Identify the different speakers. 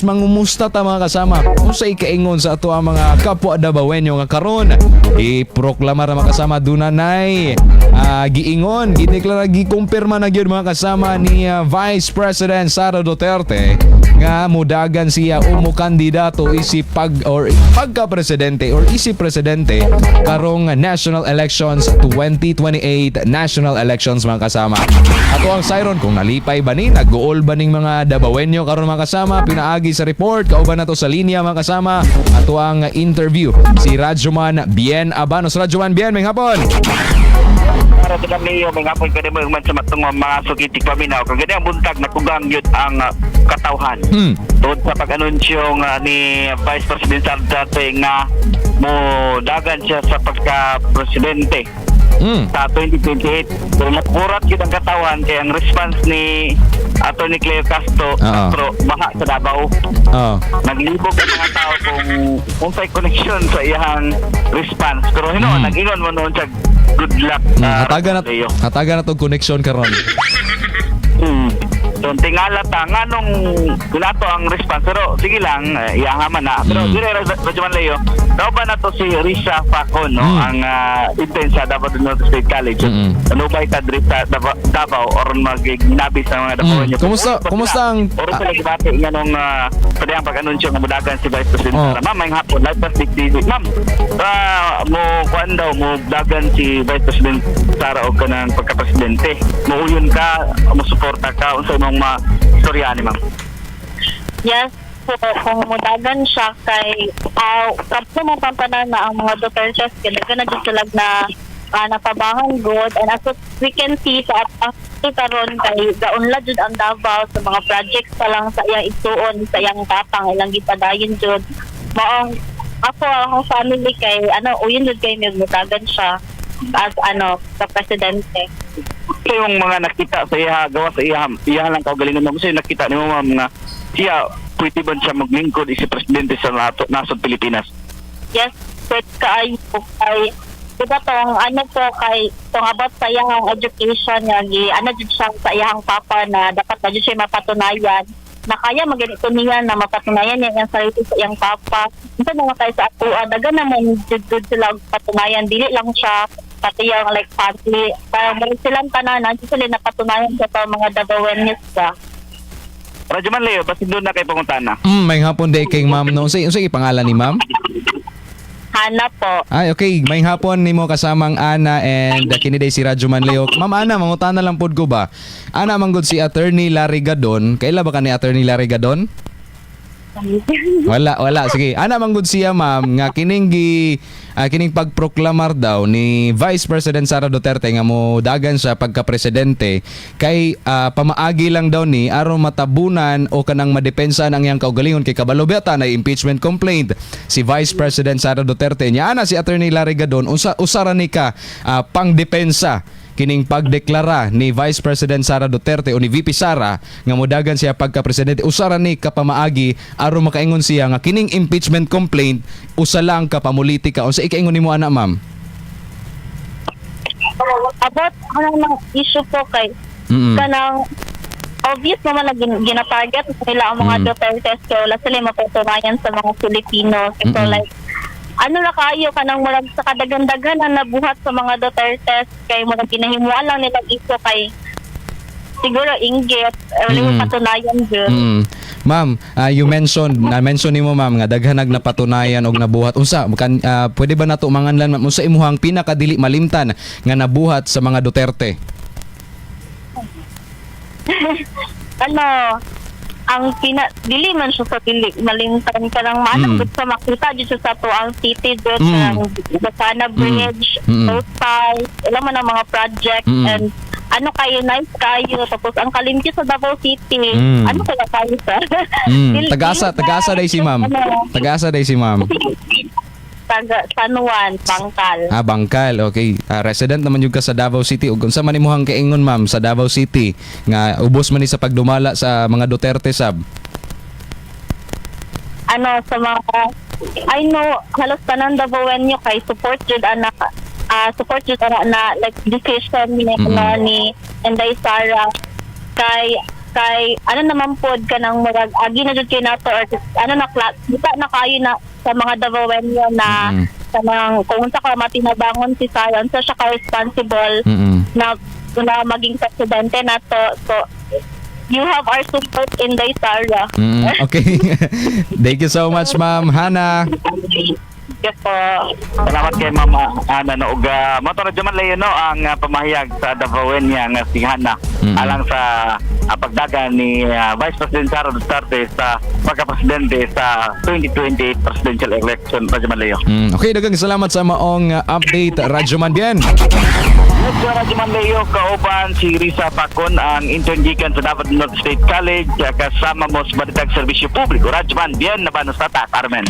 Speaker 1: Mangumusta ta, mga kasama, unsay kaingon sa ato ang mga kapwa Dabawenyo nga karon iproklamar na, mga kasama, dunanay giingon, gideklara, gikumpirma na gyud, mga kasama, ni Vice President Sara Duterte nga mudagan siya o mo kandidato isip pag or pagka presidente or isip presidente karong national elections, 2028 national elections, mga kasama. Ato ang sayron kung nalipay ba ni, nag-uol ba ning mga Dabawenyo karon, mga kasama, pinaagi sa report. Kauban nato sa linya, mga kasama, ato ang interview si Radyoman Bien Abanos. Radyoman Bien, may hapon.
Speaker 2: Para sa kami, may hapon ka mo man sa matong mga sugitik paminaw. Kag ang buntag nakugang yun ang katawhan. Tungod sa pag-anunsyo nga ni Vice President Sara Duterte nga mo dagan siya sa pagka-presidente sa 2028. Pero nakurat yun ang katawan kay ang response ni Atty. Claire Castro, Castro baha sa Davao. Naglibog ang mga tao kung say connection sa iyang response. Pero hino, nag-ingon mo noon siya, good luck.
Speaker 1: Hatagan na
Speaker 2: Leo.
Speaker 1: Hatagan na tog connection karon.
Speaker 2: So, tingala ta, nga nung gulato ang response, pero sige lang, iyahaman na. Pero dire, Radyoman Leo, daw ba na to si Risa Facon, no? Ang intern sa Davao del Norte State College. Ano ba ita diri sa Davao or magnabi sa mga Davao niyo?
Speaker 1: Kumusta
Speaker 2: Or sila gibati nga nung pwede ang pag-anunsyo nga mudagan si Vice President Sara. Ma'am, may hapon, live pa TV. Ma'am, mo kuan daw, mo dagan si Vice President Sara og kanang pagka-presidente. Muuyon ka, mo suporta ka, unsa imong ma istorya ni ma'am?
Speaker 3: Yes po, kung mudagan siya kay kapag mo pampanan na ang mga Dutertes kay daghan na jud sila na napabangon good, and as what we can see sa atang karon kay gaunlad jud ang Davao sa mga projects pa lang sa iyang igsuon, sa iyang tapang, ilang gipadayon jud. Maong ako, akong family kay ano, uyon jud kay mutagan siya as ano sa presidente.
Speaker 2: Ito yung mga nakita sa iya, gawa sa iya, iya lang kaugalingon mo. Kasi nakita ni mo, ma'am, nga siya, pwede ba siya maglingkod isi presidente sa nato, nasod Pilipinas?
Speaker 3: Yes, pwede kaayo kay diba tong ano po kay tong about sa iyang education nga gi ano jud siya sa iyang papa na dapat na jud siya mapatunayan na kaya maganito niya, na mapatunayan niya ang sarili sa iyang papa. Unsa naman kay sa ato, dagan naman jud sila og patunayan, dili lang siya, pati yung like family, parang meron silang tanan na sila napatunayan sa to mga Davaoenos ba.
Speaker 2: Radyoman Leo, basta doon na kay pangutana.
Speaker 1: May hapon day kay ma'am, no. Unsay pangalan ni ma'am?
Speaker 3: Hana po.
Speaker 1: Ay, okay. May hapon nimo kasamang Ana and kini day si Radyoman Leo. Ma'am Ana, mangutana lang pod ko ba? Ana manggod si Attorney Larry Gadon. Kaila ba ka ni Attorney Larry Gadon? Wala, wala. Sige. Ana manggod siya, ma'am, nga kining kining pagproklamar daw ni Vice President Sara Duterte nga mo dagan siya pagka-presidente kay pamaagi lang daw ni aron matabunan o kanang madepensa ang iyang kaugalingon kay kabalo bata na impeachment complaint si Vice President Sara Duterte. Nya ana si Attorney Larry Gadon, usa usara ni ka pangdepensa kining pagdeklara ni Vice President Sara Duterte o ni VP Sara nga modagan siya pagka-presidente, usara ni kapamaagi aron makaingon siya nga kining impeachment complaint usa lang ka pamulitika? Unsa ikaingon nimo ana, ma'am?
Speaker 3: About ano ng issue po kay kanang obvious naman na gina-target nila ang mga Dutertes kaya wala sila mapatunayan sa mga Pilipino. So like ano na kayo kanang murag sa kadagandagan na nabuhat sa mga Dutertes kay murag ginahimuan lang nila issue kay siguro inggit, eh, wala mo patunayan jud.
Speaker 1: Ma'am, you mentioned, na-mention nimo, ma'am, nga daghan nag napatunayan og nabuhat. Unsa kan pwede ba nato manganlan, ma'am, unsa imuhang pinakadili malimtan nga nabuhat sa mga Duterte?
Speaker 3: Ano, ang pina dili man siya sa dili malimtan, kanang manang sa makita jud siya sa ato ang city jud, ang Bacana Bridge, Coastal, ilang man ang mga project and ano kayo, nice kayo, tapos ang kalimpyo sa Davao City. Ano kaya kayo sa
Speaker 1: Tagasa, tagasa day si ma'am.
Speaker 3: Ano,
Speaker 1: Tagasa day si ma'am.
Speaker 3: Taga San Juan, Bangkal.
Speaker 1: Ah, Bangkal. Okay. Ah, resident naman yung ka sa Davao City. Ug unsa man imuhang kaingon, ma'am, sa Davao City nga ubos man ni sa pagdumala sa mga Duterte sab?
Speaker 3: Ano sa mga I know halos tanan Davaoenyo kay support jud ana, support jud ana na like decision ni ano, ni Inday Sara kay Kay ano naman pod, kanang murag agi na jud kay nato or ano na kita na kayo na sa mga Davaoenyo na kanang kung unsa ka matinabangon si Sara, unsa siya ka responsible na maging presidente nato. So you have our support in the Sara.
Speaker 1: Okay. Thank you so much, Ma'am Hana.
Speaker 3: Yes po.
Speaker 2: Salamat kay Ma'am Ana, no. Ug mao to, Radyoman Leo, no, ang pamahayag sa Davaoenya nga si Hana alang sa pagdagan ni Vice President Sara Duterte sa pagka-presidente sa 2028 presidential election, Radyoman Leo.
Speaker 1: Okay, daghang salamat sa maong update, Radyoman Bien.
Speaker 2: Yes, Radyoman Leo, kauban si Risa Pacon, ang intern gikan sa Davao North State College, kasama mo sa Balitag Serbisyo Publiko. Radyoman Bien, Nabano sa Carmen.